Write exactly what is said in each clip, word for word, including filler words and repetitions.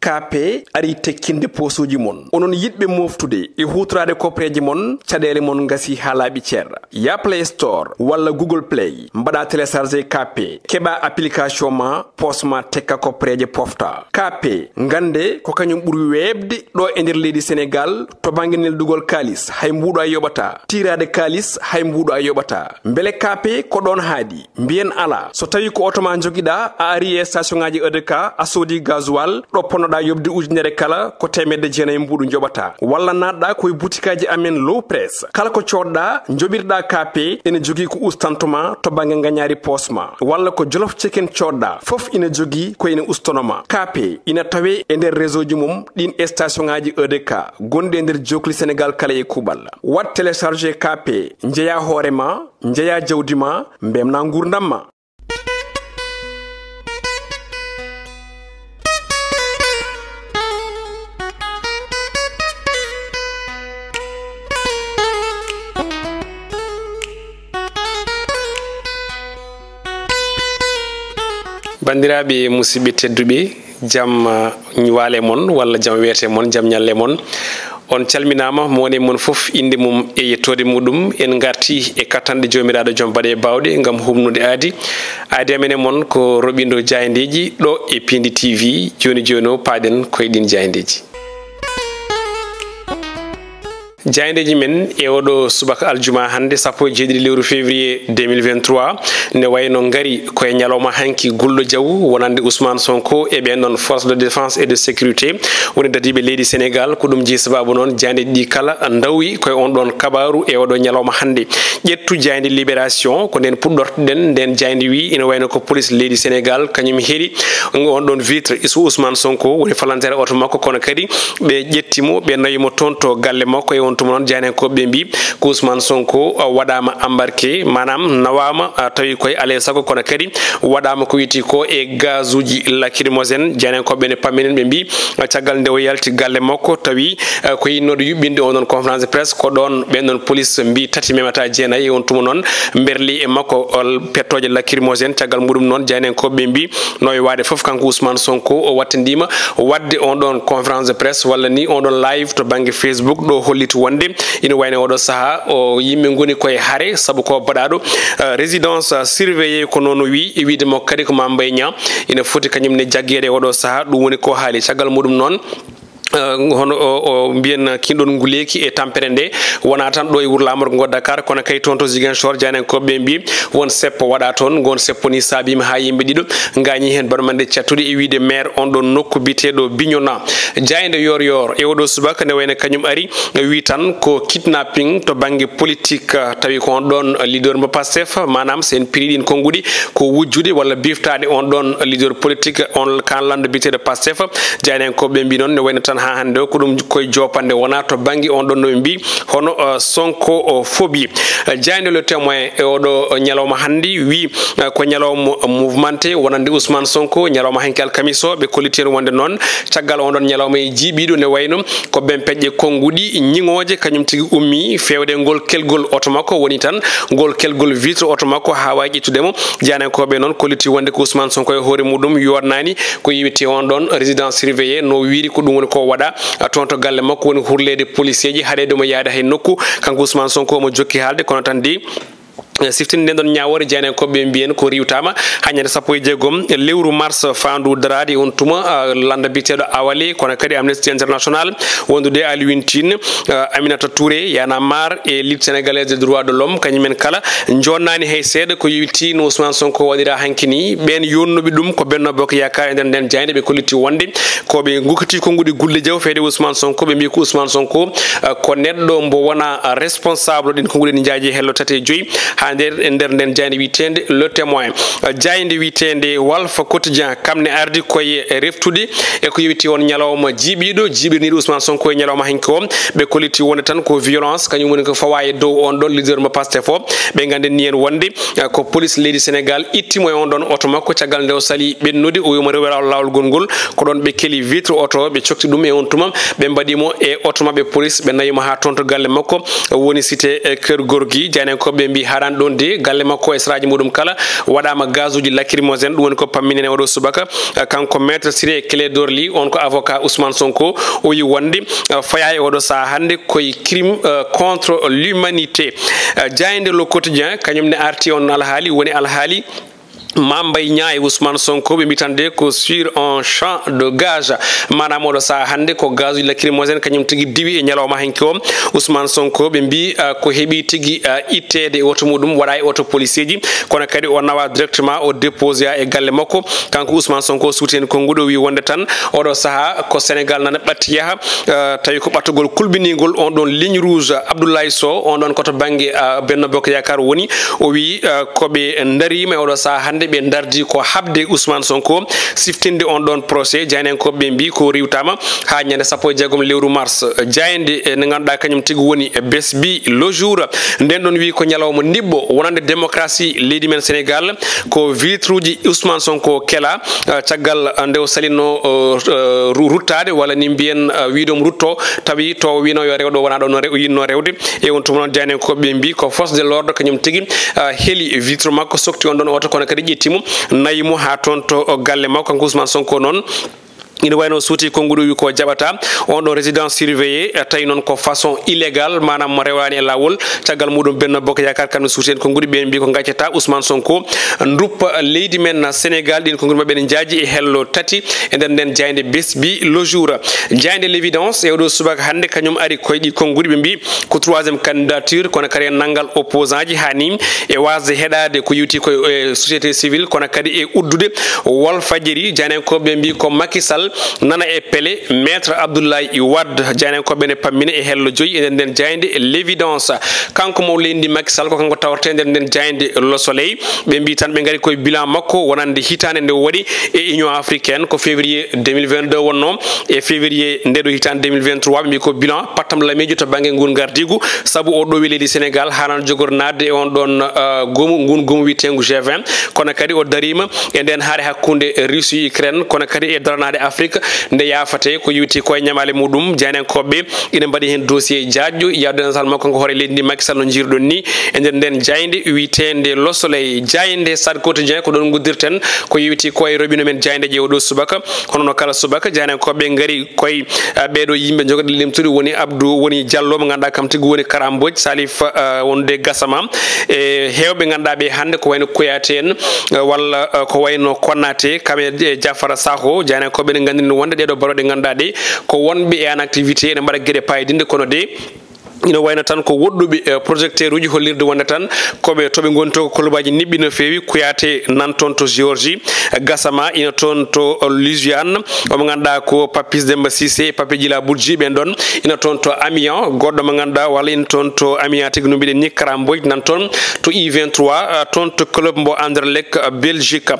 K P ari tekkinde poosuuji mon. Onon yiɗɓe mooftude e huutoraade koppereeje mon, caɗeele mon ngasii haa laaɓi cer. Yah Play Store walla Google Play, mbaɗaa télécharger K P, keɓaa application ma, poos ma tekka koppereeje pofta. K P, ngannde ko kañum ɓuri weeɓde ɗo e nder leydi Senegaal to bannge neldugol kaalis, hay mbuuɗo a yoɓataa. Tiiraade kaalis, hay mbuuɗo a yoɓataa. Mbele K P ko ɗoon haaɗi? Mbiyen alaa. So tawii ko oto ma njogiɗaa, a ari e station ŋaaji E D K, a soodi gasoil, ɗo ponnoɗaa yoɓde ujunere kala, ko teemedde jeenayi mbuuɗu njoɓataa. Walla naatɗaa ko e butikaaji amen Low Press. Kala ko coodɗaa, njoɓirɗaa K P, ene jogii ko ustantoo ma to bannge ngañaari poos ma. Walla ko Jolof Chicken coodɗaa, fof ina jogii ko ene ustanoo ma. K P ina tawee e nder réseau ji mum ɗiin station ŋaaji E D K gonɗi e nder jookli Senegaal kala e kuuɓal. Waɗ télécharger K P, njeyaa hoore ma, njeyaa jawdi ma, mbeltinaa nguurndam ma. Banndiraaɓe, musidɓe tedduɓe, jam, uh, waale mon, walla jam weete mon, jam ñalle mon. On calminaama, mo woni e mon fof, innde mum e yettoode muɗum. En ngarti e kattanɗe Joomiraaɗo Joom Baɗe Baawɗe ngam huɓnude aadi. Aadi amen e mon ko roɓindo jaayndeeji ɗo e Piindi T V. Jooni jooni o, paaɗen koye ɗiin jaayndeeji. Jaayndeeji men e oɗo subaka aljuma hannde, sappo e jeeɗiɗi lewru février deux mille vingt-trois, ne wayno ngari koye ñalawma hanki gulɗo jaw wonande Ousmane Sonko e ɓeen ɗoon force de défense et de sécurité, woni dadiiɓe leydi Senegaal. Ko ɗum jeyi sabaabu noon jaayndeeji ɗi kala ndawi koye oon ɗoon kabaaru e oɗo ñalawma hannde. Ƴettu jaaynde Libération, ko ndeen puɗɗortoɗen. Ndeen jaaynde wi ina wayno ko police leydi Senegaal, kañum heɗi on ɗoon vitre isu Ousmane Sonko, woni falantere oto makko, kono kadi ɓe ƴetti mo, ɓe nawi mo toon to galle makko. E on tuma noon, jaayndiyankooɓe ɓe mbi ko Ousmane Sonko, uh, waɗaama embarqué, maanaam nawaama, uh, tawi koye alaa e sago, kono kadi waɗaama ko wiyetee ko e gazuuji lacrymogène. Jaayndiyankooɓe ne pamminen, ɓe mbi, uh, caggal nde o yalti galle makko, tawi, uh, ko yinnooɗo yuɓɓinde on ɗoon conférence de presse, ko ɗoon ɓeen ɗoon police mbi tati memata jeenayi. E on tuma noon, mberli e makko ol pettooje lacrymogène. Caggal muɗum noon, jaayndiyankooɓe ɓe mbi, no e waade fof, kanko Ousmane Sonko, o wattindiima waɗde on ɗoon conférence de presse walla ni on ɗoon live to bannge Facebook, ɗo holliti wonde ina wayno oɗo sahaa o yimɓe ngoni koye hare, sabu ko baɗaaɗo, eh, résidence, eh, surveillée, ko noon o wi, e wiide makko kadi ko Mame Mbaye Niang ina foti kañum ne jaggeede e oɗo sahaa. Ɗum woni ko haali. Caggal muɗum noon, eh, hono o, o mbiyen kinɗon nguleeki e tampere nde, wonaa tan ɗo e wuro laamorgo ngo Dakar, kono kay toon to Ziguinchor, jaayndiyankooɓe ɓe mbi won seppo waɗaa toon. Ngoon seppo ni saabiima haa yimɓe ɗiɗo ngaañi heen, baɗmande cattude e wiide maire on ɗoon nokku biyeteeɗo Bignona. Jaaynde Yoor Yoor e oɗo subaka nde wayno kañum ari, wi tan ko kidnapping to bannge politique, tawi ko on ɗoon leader mo Pastef, maanaam so en piri ɗiin konnguɗi, ko wujjude walla biftaade on ɗoon leader politique, on kan lanndo biyeteeɗo Pastef. Jaayndiyankooɓe ɓe mbi noon ne wayno tan haa hannde o ko ɗum koye joopande wonaa to bannge on ɗoon no ɓe mbi hono, uh, Sonko, uh, phobie. Uh, jaaynde Le Témoin e oɗo ñalawma hannde wi, uh, ko ñalawma mouvementé wonande Ousmane Sonko, ñalawma hanki alkamiso. Ɓe kolliti heen wonde noon caggal on ɗoon ñalawma e jiiɓiiɗo ne wayno ko bempeƴƴe konnguɗi ñiŋooje kañum tigi ummi feewde ngol kelgol oto makko, woni tan ngol kelgol vitre oto makko haa waawi ƴettude mo. Jaayndiyankooɓe noon kolliti wonde ko Ousmane Sonko e hoore muɗum yooɗnaani ko yewti on ɗoon résidence surveillée, no wiiri ko ɗum woni ko waɗa toon to galle makko, woni hurleede policeeji, haɗeede mo yahde hay nokku. Kanko Ousmane Sonko omo jokki haalde, kono tan de, eh, siftinde nden ɗon ñaawoore, jaayndiyankooɓe mbiyen ko riiwtaama haa ñande sappo e jeegom lewru mars faandu daraade. On tuma, ah, lannda biyeteeɗo Awale, kono kadi Amnesty International, wondude Alioune Tine, ah, Aminata Touré, Y'en a marre e Ligue Sénégalaise des Droits de l'Homme, kañum en kala njonnaani hay seeɗa ko yewti no Ousmane Sonko waɗira hanki ni. Ɓeen yonnuɓe ɗum ko Benno Bokk Yaakaar e nder nden jaaynde, ɓe kolliti wonde ko ɓe ngukkiti konnguɗi gulɗe jaw feewde Ousmane Sonko. Ɓe mbi ko Ousmane Sonko, ah, ko neɗɗo mbo wona responsable ɗin konnguɗi ɗi njaaji hello tati e joyi haa nder, e nder nden jaaynde wiyeteende Le Témoin. Ah, jaaynde wiyeteende Walf Quotidien, kam ne ardi koye reftude e ko yewti on ñalawma jiiɓiiɗo, jiiɓirniiɗo Ousmane Sonko e ñalawma hanki o. Ɓe kolliti wonde tan ko violence, kañum woni ko fawa e dow on ɗon leader mo Pastef o. Ɓe nganndini en wonde, eh, ko police leydi Senegaal itti mo e on ɗon oto makko, caggal nde o sali ɓennude, o wiima rewe laawol, laawol gongol. Ko ɗon ɓe keli vitre oto o, ɓe cokti ɗum e on tuma, ɓe mbaɗi mo e oto maɓɓe police, ɓe nawi mo haa toon to galle makko, woni cité, eh, Keur Gorgui. Jaayndiyankooɓe mbi haɗaani Ɗon de, galle makko e saraaji muɗum kala waɗaama gazuuji lacrymogène, ɗum woni ko pamminen e oɗo subaka. Eh, kanko Maître Ciré Clédor Ly, on ko avocat Ousmane Sonko, o wi wonde, eh, fayaa e oɗo sahaa hannde koye crime, eh, contre l'humanité. Eh, jaaynde Le Quotidien, kañum ne arti on alhaali, woni alhaali Mame Mbaye Niang e Ousmane Sonko, ɓe mbi tan de ko sur un champ de gaz. Maanaam oɗo sahaa hannde ko gaz lacrymogène kañum tigi diwi e ñalawma hanki o. Ousmane Sonko ɓe mbi, ah, ko heɓi tigi, ah, itteede e oto muɗum, waɗa e oto police ji, kono kadi o nawa directement, o déposé e galle makko. Kanko Ousmane Sonko suuti heen konnguɗi, o wi wonde tan oɗo sahaa ko Sénégal nana ɓatti yaha, ah, tawi ko ɓattugol kulɓiningol on ɗon ligne rouge. Abdoulaye Sow, on ɗon ko to bannge, ah, Benno Bokk Yaakaar woni, o wi, ah, ko ɓe ndariima e oɗo sahaa hannde, ɓe ndardi ko haɓde Ousmane Sonko, siftinde on ɗon procès. Jaayndiyankooɓe ɓe mbi ko riwtaama haa ñande sappo e jeegom lewru mars. Jaaynde, eh, nde ngannduɗaa kañum tigi woni Bessbee Le Jour. Nden ɗon wi ko ñalawma ndiɓɓo wonande démocratie leydi men Sénégal. Ko vitre uji Ousmane Sonko kela, eh, caggal, eh, nde o salino, eh, eh, ru-, ruttaade, walla ni mbiyen, eh, wiide omo rutto, tawi to o wino yo rew ɗo wona ɗo no re-, o yinno rewde. E on tuma noon, jaayndiyankooɓe ɓe mbi ko force de l'ordre kañum tigi, ah, heli vitre makko, sokti on ɗon oto, kono kadi ƴetti mo, nayi mo haa toon to galle makko. Kanko Ousmane Sonko noon, ina wayno suuti konnguɗi, wi ko jaɓata on ɗon résidence surveillée, eh, tawi noon ko façon illégale, maanaam mo rewaani e laawol. Caggal muɗum, Benno Bokk Yaakaar kamɓe suuti heen konnguɗi, ɓe mbi ko ngaccata Ousmane Sonko nduppa leydi men Sénégal. Ɗin konnguɗi maɓɓe ne njaaji e hello tati e nder nden jaaynde Bessbee Le Jour. Jaaynde L'Évidence e oɗo subaka hannde, kañum ari koye ɗi konnguɗi, ɓe mbi ko troisième candidature, kono kadi e nanngal opposant ji, haa ni e waasde heɗaade ko yowti ko e société civile, kono kadi e uddude Walfadjri. Jaayndiyankooɓe mbi ko Macky Sall nana e pele Maître Abdoulaye Wade. Jaayndiyankooɓe ne pammina e hello joyi e nder nden jaaynde L'Évidence. Kanko mo leydi Macky Sall, ko kanko tawrete nder nden jaaynde Le Soleil. Ɓe mbi tan ɓe ngari koye bilan makko wonande hitaande nde o waɗi e Union Africaine, ko février deux mille vingt-deux wonno, e février nde ɗo hitaande deux mille vingt-trois, ɓe mbi ko bilan pattam lamiijo to bannge ngun ngardiigu, sabu o ɗowi leydi Sénégal, haanano jogor naatde e on ɗon, ah, goomu, ngun goomu wiyeteengu G vingt, kono kadi o dariima e nden haare hakkunde Russie Ukraine, kono kadi e daranaade Afrique nde yaafate, ko yowti ko e ñamaale muɗum. Jaayndiyankooɓe ina mbaɗi heen dossier jaajɗo, yaawde natal makko kanko hoore leydi ndi Macky Sall no njiiruɗon ni e nder nden jaaynde wiyeteende Le Soleil. Jaaynde Stade Quotidien, ko ɗon nguddirten ko yowti ko e roɓino men jaayndeeji e oɗo subaka. Hono no kala subaka, jaayndiyankooɓe ngari koye, ah, ɓeeɗo yimɓe jogorɗe limtude, woni Abdou, woni Diallo mo ngannduɗaa kam tigi woni Kara Mbodj, Salif, ah, wonde Gassama. E heewɓe ngannduɗaa ɓe hannde ko wayno Kouyaté en, ah, walla, ah, ko wayno Konaté, kam e Diafara Sakho, jaayndiyankooɓe ne nganndini wonde ɗeeɗo baroɗe ngannduɗaa ɗe ko wonɓe e en activité, ene mbaɗa geɗe paydinɗe, kono de ina wayno tan ko woɗɗuɓe, eh, projecteur uji hollirde wonde tan ko ɓe, to ɓe ngoni to ko kolobaji niɓɓi no feewi. Kouyaté nan toon to Géorgie, Gassama ina toon to Louisiane, omo ngannduɗaa ko Papis Demba Cissé, Pape Djila Boudji, ɓen ɗon ina toon to Amiens, goɗɗo mo ngannduɗaa walla ina toon to Amiens tigi no mbiɗen ni, Kara Mbodj nan toon to U vingt-trois, eh, toon to club mbo Anderlecht, eh, Belgique.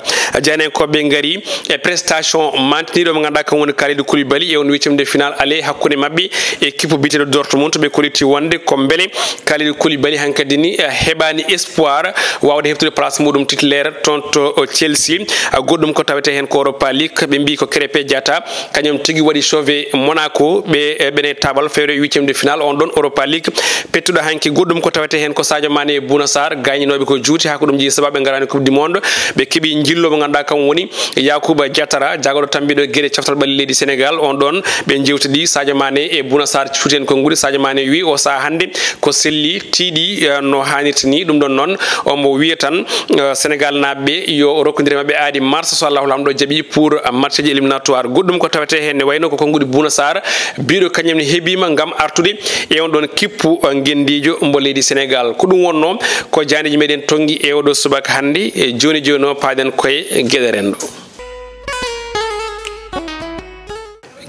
Jaayndiyankooɓe ngari e prestation mantiniiɗo mo ngannduɗaa kam woni Kalidou Koulibaly e on huitième de finale aller hakkunde maɓɓe e équipe biyeteeɗo Dortmund. Ɓe kolliti wonde ko mbele Kalidou Koulibaly hankadi ni, eh, heɓaani espoir waawde heɓtude place muɗum titulaire toon to, eh, Chelsea. Ah, goɗɗum ko tawetee heen ko Europa League. Ɓe mbii ko Krépin Diatta, kañum tigi waɗi sauvé Monaco. Ɓe, eh, ɓene tabal fewre huitième de finale on ɗon Europa League pettuɗo hanki. Goɗɗum ko tawetee heen ko Sadio Mané e Bouna Sarr, gayninooɓe ko juuti haa ko ɗum jeyi sababu ɓe ngaraani Coupe du Monde. Ɓe keɓi njillo mo ngannduɗaa kam woni Yacouba Diatara, jagorɗo tambiiɗo geɗe caftal ɓalli leydi Sénégal. On ɗon ɓe njewtidi Sadio Mané e Bouna Sarr, cuuti heen konnguɗi. Sadio Mané wi o sahaa hannde ko selli, tiiɗi, eh, no haanirta ni. Ɗum ɗon noon, omo wiya tan, eh, Sénégal naaɓe ɓe yo rokkondir e maɓɓe aadi mars, so Allahu Laamɗo jaɓi, pour, eh, match ji éliminatoire. Goɗɗum ko tawetee heen ne wayno ko konnguɗi Bouna Sarr, biiɗo kañum ne heɓiima ngam artude e on ɗon kippu, eh, ngenndiijo mbo leydi Sénégal. Ko ɗum wonno ko jaayndeeji meɗen tonngi e oɗo subaka hannde. E jooni jooni o, paaden koye geɗe renndo.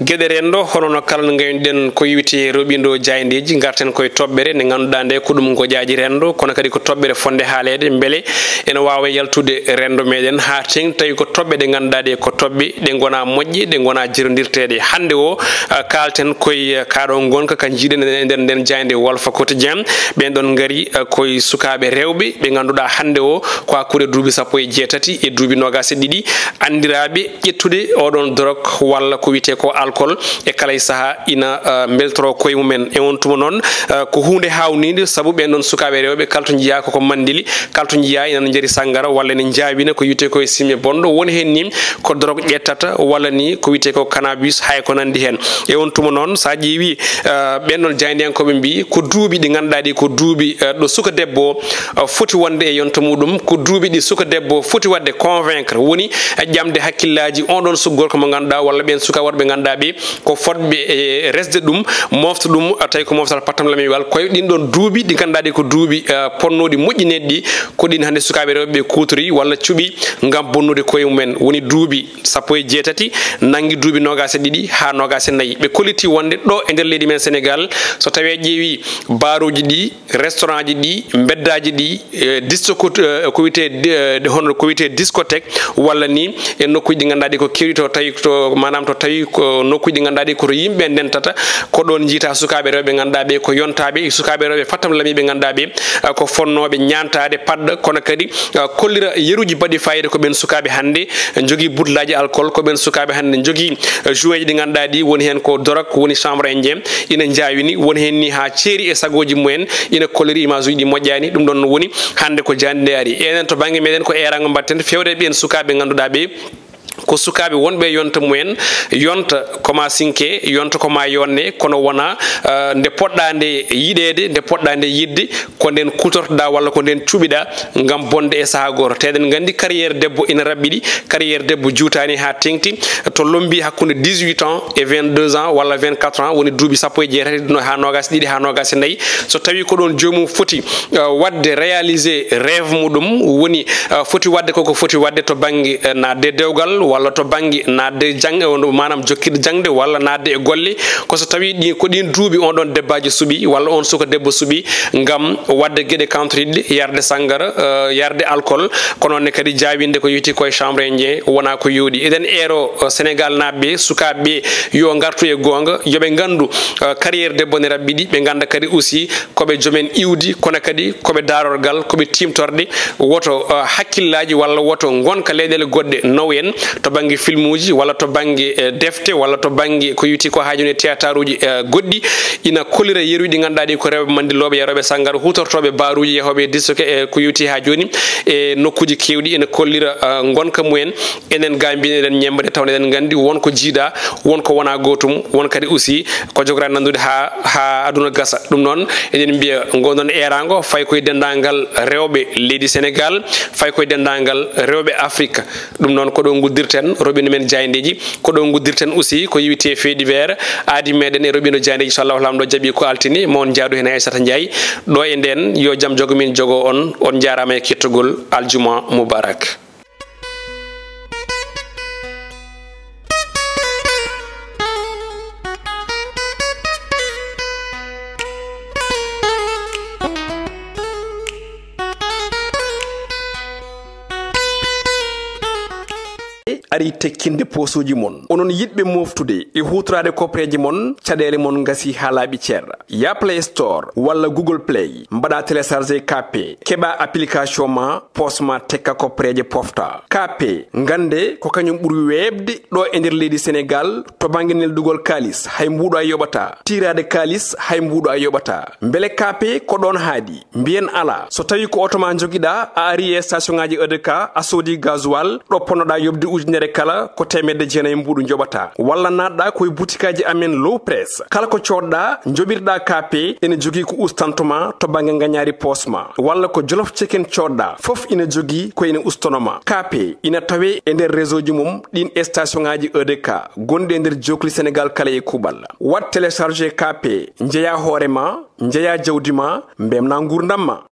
Geɗe renndo, hono no kala no ngaynoɗen ko yowiti e roɓindo jaayndeeji, ngarten koye toɓɓere nde ngannduɗaa nde ko ɗum ngoƴaaji renndo, kono kadi ko toɓɓere fotnde haaleede mbele ene waawa yaltude renndo meɗen haa teeŋti, tawi ko toɓɓe ɗe ngannduɗaa ɗe ko toɓɓe ɗe ngonaa moƴƴe, ɗe ngonaa jerondirteeɗe. Hannde o, ah, kaalten koye, ah, kaa ɗo ngonka ka njiiɗen e nder nden jaaynde Walf Quotidien. Ɓeen ɗon ngari, ah, koye sukaaɓe rewɓe ɓe ngannduɗaa hannde o ko hakkunde duuɓi sappo e jeetati e duuɓi noogaas e ɗiɗi, anndiraaɓe ƴettude oɗon dorog walla ko wiyetee ko alcool. Kol e kala e sahaa ina, eh, mbeltoroo koye mumen. E on tuma noon, eh, ko huunde haawniinde, sabu ɓeen ɗoon sukaaɓe rewɓe kala to njiyaa koko manndili, kala to njiyaa ina njari sanngara walla ina njaawina ko wiyetee ko e simme bonɗo. Won heen ni ko dorog ƴettata walla ni ko wiyetee ko cannabis, hay ko nanndi heen. E on tuma noon, so a ƴeewii, eh, ɓeen ɗoon jaayndiyankooɓe mbiyi ko duuɓi ɗi ngannduɗaa ɗi ko duuɓi, eh, ɗo suka debbo o, eh, foti wonde e yonta muɗum, ko duuɓi ɗi suka debbo foti waɗde convaincre, woni, eh, ƴamde hakkillaaji on ɗoon suka gorko mo ngannduɗaa walla ɓeen suka worɓe ngannduɗaa ɓe ko fotɓe e resde ɗum, mofta ɗum, eh, tawi ko moftal pattam lamiwal. Koye ɗin ɗoon duuɓi ɗi ngannduɗaa ɗi ko duuɓi, eh, ponnooɗi moƴƴineeɗi ɗi, ko ɗin hannde sukaaɓe rewɓe ɓe kuutori walla cuɓi ngam bonnude koye mumen. Woni duuɓi sappo e jeetati, nanngi duuɓi noogaas e ɗiɗi haa noogaas e nayi. Ɓe kolliti wonde ɗo e nder leydi men Senegaal, so tawii a ƴeewii baaruuji ɗi, restaurant ji ɗi, mbeddaaji ɗi, e, disco-, eh, ko wiyetee di-, eh, hono ko wiyetee discothèque, walla ni e nokkuuji ɗi ngannduɗaa ɗi ko keewɗi to tawi to, maanaam to tawi ko nokkuuji ɗi ngannduɗaa ɗi ko to yimɓe ndentata, ko ɗoon njiytaa sukaaɓe rewɓe ngannduɗaa ɓe ko yontaaɓe, sukaaɓe rewɓe fattam lamiiɓe ngannduɗaa ɓe, eh, ko fonnooɓe ñaantaade, paɗɗa, kono kadi, eh, kollira yeruuji baɗɗi faayiida ko ɓeen sukaaɓe hannde njogii butelaaji alcool, ko ɓeen sukaaɓe hannde njogii, eh, jouet ji ɗi ngannduɗaa ɗi woni heen ko dorog, woni chanvre indien, ina njaawini, woni heen ni haa ceeri e sagooji mumen, ina kolliri image uji ɗi moƴƴaani. Ɗum ɗoon no woni hannde ko jaaynde nde ari. Enen to bannge meɗen ko eeraango mbaɗten feewde e ɓeen sukaaɓe ngannduɗaa ɓe ko sukaaɓe wonɓe e yonta mumen, yonta ko maa sinke, yonta ko maa yonne, kono wonaa, eh, nde poɗɗaa nde yiɗeede, nde poɗɗaa nde yiɗde, ko ndeen kuutortoɗaa walla ko ndeen cuɓiɗaa ngam bonde e sahaa gooto. Te eɗen nganndi carrière debbo ina raɓɓiɗi, carrière debbo juutaani haa teeŋti, to lommbii hakkunde dix-huit ans e vingt-deux ans walla vingt-quatre ans, woni duuɓi sappo e jeetati, no haa noogaas e ɗiɗi haa noogaas e nayi. So tawii ko ɗoon joomum foti, eh, waɗde réaliser rêve muɗum, woni, eh, foti waɗde koko foti waɗde to bannge, eh, naatde dewgal walla to bannge naatde jang-, eh, maanaam jokkirde jaŋde walla naatde e golle, ko so tawii ɗi, ko ɗiin duuɓi on ɗoon debbaajo suɓi walla on suka debbo suɓi ngam waɗde geɗe kantoriɗe, yarde sanngara, eh, yarde alcool, ko noon ne kadi jaawinde ko yowiti ko e chambre indien wonaa ko yooɗi. Eɗen eero, eh, Senegaal naaɓe ɓe, sukaaɓe ɓe, yo ngartu e goonga, yo ɓe nganndu, eh, carrière debbo ne raɓɓiɗi, ɓe ngannda kadi aussi ko ɓe joomen iwdi, kono kadi ko ɓe daarorgal, ko ɓe tiimtorɗe. Woto, eh, hakkillaaji walla woto ngonka leyɗeele goɗɗe naw en to bannge filmuuji walla to bannge, eh, defte walla to bannge ko yowiti ko haa jooni e théâtre uji, eh, goɗɗi. Ina kollira yeruuji ɗi ngannduɗaa ɗi ko rewɓe manndilooɓe, yarooɓe sanngara, huutortooɓe baaruuji, yahooɓe e distoke, e ko yowiti haa jooni e nokkuuji keewɗi. Ina kollira, eh, ngonka mumen. Enen gaa mbiyen eɗen ñemmba nde tawde eɗen nganndi won ko jiidaa, won ko wonaa gootum, won kadi aussi ko jogora nanndude haa, haa aduna gasa. Ɗum noon, eɗen mbiya ngonɗon eeraango fay koye denndaangal rewɓe leydi Senegaal, fay koye denndaangal rewɓe Afrik. Ɗum noon ko ɗo nguddirten roɓine men jaayndeeji, ko ɗo nguddirten aussi ko yowiti e faits divers aadi meɗen e roɓino jaayndeeji. So Allahu Laamɗo jaɓi ko altine, mo on njaadu heen Aissata Ndiaye. Ɗo e ndeen, yo jam jogo min jogo on. On njaaraama e kettugol. Aljuma Mubarak. Ari tekkinde poosuuji mon. Onon yiɗɓe mooftude e huutoraade kopreeje mon, caɗeele mon ngasi haa laaɓi cer. Ya Play Store walla Google Play, mbaɗa télécharger K P, keɓa application ma, poos ma tekka kopreeje pofta. K P, ngannde ko kañum ɓuri weeɓde ɗo e nder leydi Senegaal to bannge neldugol kaalis, hay mbuuɗo a yoɓata. Tiiraade kaalis, hay mbuuɗo a yoɓata. Mbele K P ko ɗoon haaɗi? Mbiyen alaa. So tawii ko oto ma njogiɗaa, a ari e station ŋaaji E D K, a soodi gasoil, ɗo ponnoɗaa yoɓde ujunere kala, ko teemedde jeenayi mbuuɗu njoɓata. Walla naatɗaa ko e butikaaji amen Low Press. Kala ko coodɗaa, njoɓirɗaa K P, ene jogii ko ustanto ma to bannge ngañaari poos ma. Walla ko Jolof Chicken coodɗaa, fof ina jogii ko ene ustono ma. K P ina tawee e nder réseau ji mum ɗiin station ŋaaji E D K gonɗi e nder jookli Senegaal kala e kuuɓal. Waɗ télécharger K P, njeyaa hoore ma, njeyaa jawdi ma, mbemnaa nguurndam ma.